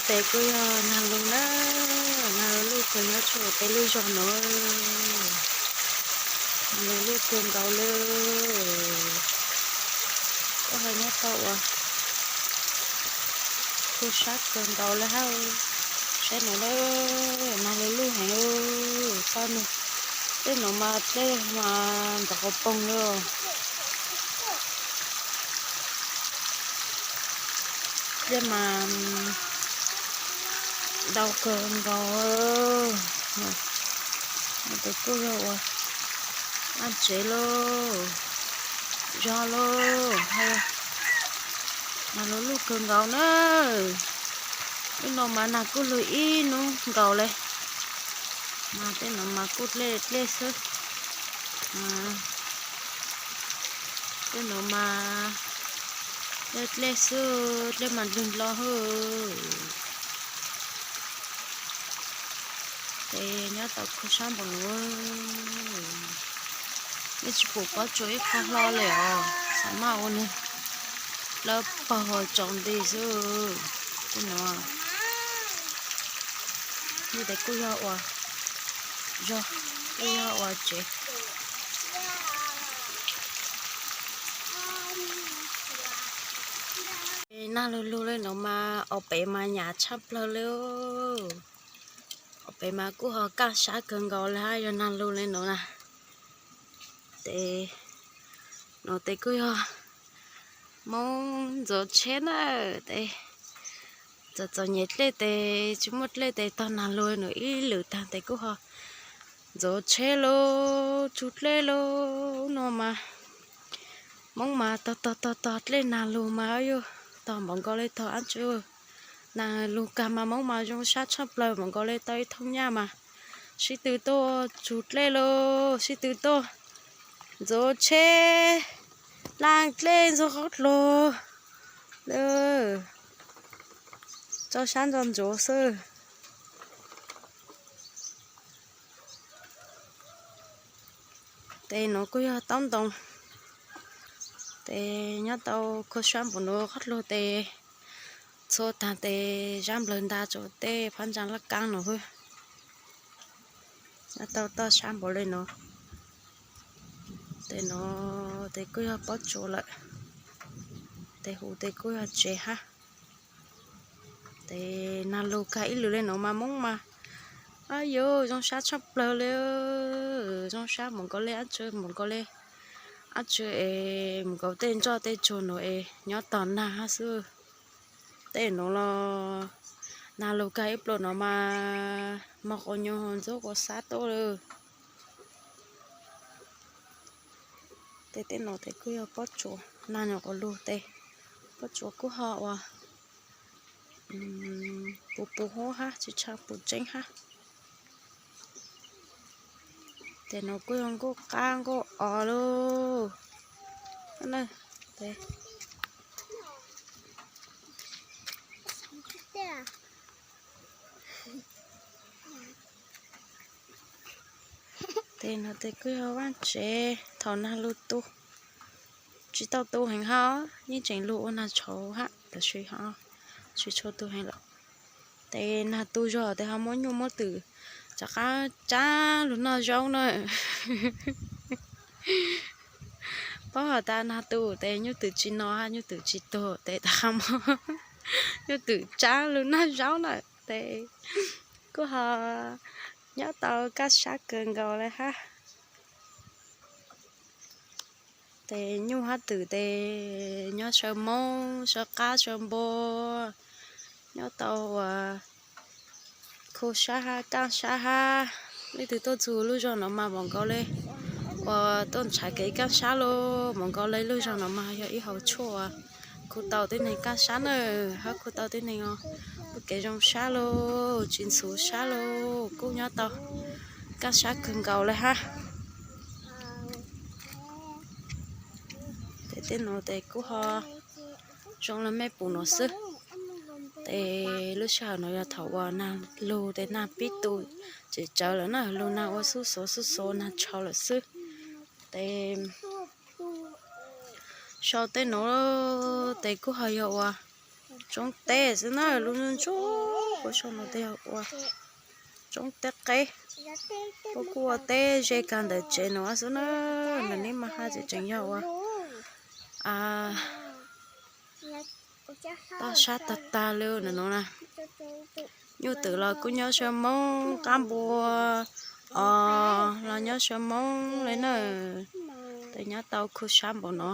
Tes kuj yog nag lug na, nag lug kawg nyob rau peb lub zog no, nag lug kawg nkaus li. Kuj ho nyob tau ua khuv sab kawg nkaus li hab. Saib no, nag lug lug heev, toj nag, tej no mas dlej mas ntxov qhov poog li. Dlej mas ntau kawg nkaus. Tes kuj yog ua vaj tsev lauj, zog lauj, nag lug lug kawg nkaus na. Lub no mas nag kuj lug ib hnub nkaus li, mas tej no mas kuj dlej dlej xwb. Tej no mas dlej dlej xwb, dlej mas dlwg hlo hwb. Tes nyob tau khuv sab npaum no, yeej tsis pum pob tsuas ib qho hlo li os, xav maj ua nws lawb pog tsaus nti xwb. Tej no, tes kuj yog ua zog, kuj yog ua tsev. Nag lug lug li no mas ob pem mas nyam tshaj plawg li. Ob pem mas kuj ho kaj sab kawg nkaus li hab, yog nag lug li no na. Tes no tes kuj yog Moob ntxuav tsheb na. Tes txom txom nyem dlej tes tsis muaj dlej tes tog nag lug no ib lwm tag tes kuj ho ntxuav tsheb lauj, tsug dlej lauj. No mas Moob mas tog tog tog tog dlej nag lug mas yog tog npaum nkaus li tog ab tsi. Nag lug kag mas Moob mas zoo sab tshaj plawg npaum nkaus li tau ib thooj nyaj mas sib tw tuaj tsug dlej lauj, sib tw tuaj ntxuav tsheb, laag dlej ntxuag qhov dluag, tso sab ntxov ntxuav xwb. Tes no kuj yog taub ntoo. Tes nyob tau khuv sab npaum no qhov dluag tes txhua tag tes zab nplawg nta rau tej phab ntsa laj kaab no hwb. Nyob tau toj sab npaum li no. Tes no tes kuj yog pob tsuas lawm. Tes huv tes kuj yog tsev hab. Tes nag lug kag ib lwm li no mas Moob mas, ab yuv, zoo sab tshaj plawg li. Zoo sab npaum nkaus li ab tsi, npaum nkaus li ab tsi es nkaus tej ntsoj tej tsuag no es nyob tog nag hab xwb. Tej no los nag lug kag ib pluag no mas mog quas nyuag ntxub quas xab tuaj lawm. Tes tej no tes kuj yog pob tsuas, nag nyuam qhuav lug tes pob tsuas kuj ho ua puv puv huab hab, tsis tshua puv tseeb hab. Tes no kuj yog nkuj qab nkuj os lauj. Tes no tes kuj yog vaaj tsev thaum nag lug tu, tsis tau tu heev hab, yeej tseem lug ua nag tshauv hab tab sis ho tsis tshua tu heev lawm. Tes nag tu zog tes ho muab nyuj muab twm rov qab tsaab lug noj zaub na. Paub has tas nag tu tes nyuj twm tsis no hab nyuj twm tsis tuag tes rov qab muab nyuj twm tsaab lug noj zaub na. Tes kuj ho nyob tau kaj sab kawg nkaus li hab. Tes nyuj hab twm tes nyob saw moob saw qab saw npua, nyob tau ua khuv sab hab kaj sab hab. Leej twg tuaj txug lub zog no mas npaum nkaus li uas tuaj nrhav kev kaj sab lauj. Npaum nkaus li lub zog no mas yog ib hauv tshuaj uas khu tau tib neeg kaj sab na, hab khu tau tib neeg lub kev zoo sab lauj, tsis ntxhuv sab lauj, kuj nyob tau kaj sab kawg nkaus li hab. Tes tej no tes kuj ho zoo li mej pum no xwb. Tes lub sij hawm no yog thaum uas nag lug tes nag pib tu tseem tsawv lawm na, lug nag ua xub xuav xub xuav nag tshau lawm xwb. Tes sau tej no tes kuj ho yog uas Tsoob teb xwb na, lub ntsuab ntsuab puag saum no tej yog ua tsoob teb qeb. Puab kuj ua teb ze kag ntawm tsev no xwb na, ntawm nej mas haj tseem tseem yog ua toj sab tag tag li ntawm no na. Nyuj twm los kuj nyob sab Moob, qab npua os los nyob sab Moob li na. Tes nyob tau khu sab npaum no.